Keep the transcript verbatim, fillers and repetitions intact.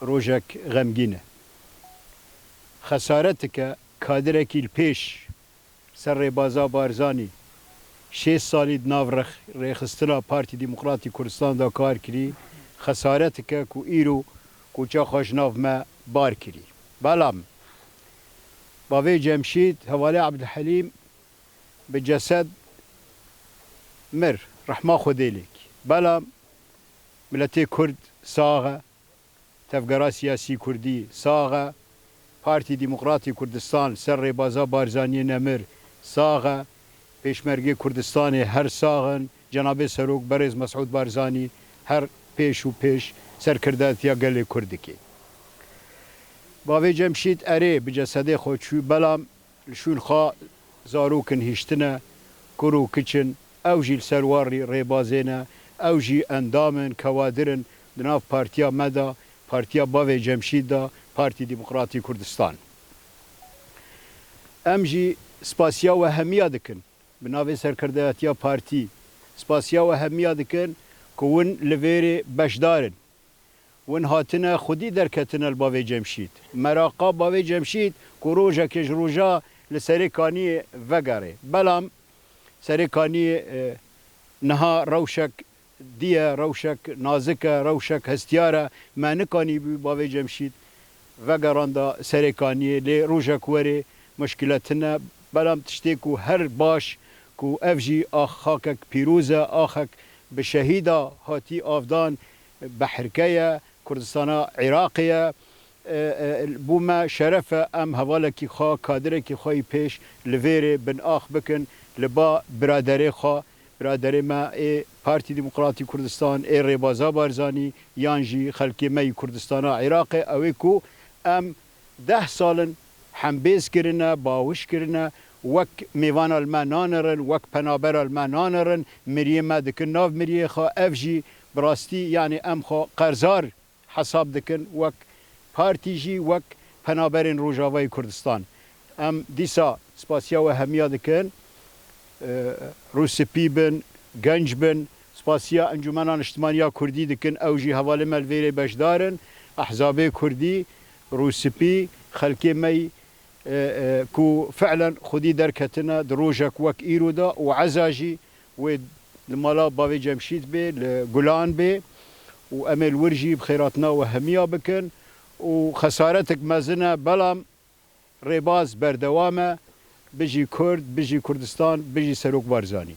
Rojek xemgîn e. Xesaretike kadirekî li pêş ser rêbaza Barzanî şêst salî di nav rêx-, rêxistina Partî Demokratî Kurdistan de kar kirî, xesaretike ku îro koça xwe ji nav me bar kirî. Belam bavê Cemşîd, hevalê Ebdulhelîm bi cesed mir, rehma Xwedê lêk. Belam miletê Kurd sax e, tevgera siyasî Kurdî sax e, Partî Demokratî Kurdistan ser rêbaza Barzaniyê nemir sax e, Pêşmergê Kurdistanê her sax in, Cenabê Serok Berêz Mesûd Barzanî her pêş û pêş serkirdatiya gelê Kurd dike. Bavê Cemşîd erê bi cesedê xwe çû, belam li şûn xwe zarok in hiştine, kur û kiç in, ew jî li ser warî rêbazê ne, ew jî endam in, kewadir in di nav partiya me de, partiya bavê Cemşîd de, Partî Demokratî Kurdistan. Em jî spasiya we hemiya dikin bi navê serkirdayetiya partî. Spasiya we hemiya dikin ku win li vêrê beşdar in. Win hatine xwedî derketine li bavê Cemşîd. Meraqa bavê Cemşîd ku rojekê ji roja li Serê Kaniyê vegere. Belam Serê Kaniyê, e, niha rewşek dî ye, rewşek nazik e, rewşek hestiyar e. Me nikanîbû bavê Cemşîd vegeranda Serê Kaniyê, lê rojek werê muşkile tune. Belam tiştê ku her baş ku ev jî ax-, xakek pîroz e, axek bi şehîda hatî avdan, behrike ye, Kurdistana Iraqê ye. E, e, bû me şeref e, em hevalekî xwe, kadirekî xwe yî pêş li vêrê bin ax bikin, li ba biraderê xwe, biraderê me ê Partî Demokratî Kurdistan, ê rêbaza Barzanî, yan jî xelkê me yî Kurdistana Iraqê, ew ê ku em deh sal in hembêz kirine, bawiş kirine, wek mêvana li me nanirin, wek penabera li me nanirin, miriyê me dikin nav miriyê xwe, ev jî bi rastî, yanî em xwe qerzar hesab dikin, wek partî jî, wek penaberên Rojavayê Kurdistan. Em dîsa spasiya we hemiya dikin, e, rûspî bin, genc bin, spasiya Encûmena Niştimaniya Kurdî dikin, ew jî hevalê me li vêrê beşdar in, ehzabê Kurdî, rûspî, xelkê me yî, e, e, ku fi'len xwedî derketine di rojek wek îro de û eza jî wê li mala bavê Cemşîd bê, li Gulan bê û em ê li wir jî bi xêratina we hemiya bikin û xesaretek mezin e, belam rêbaz berdewam e. Bijî Kurd, bijî Kurdistan, bijî Serok Barzanî.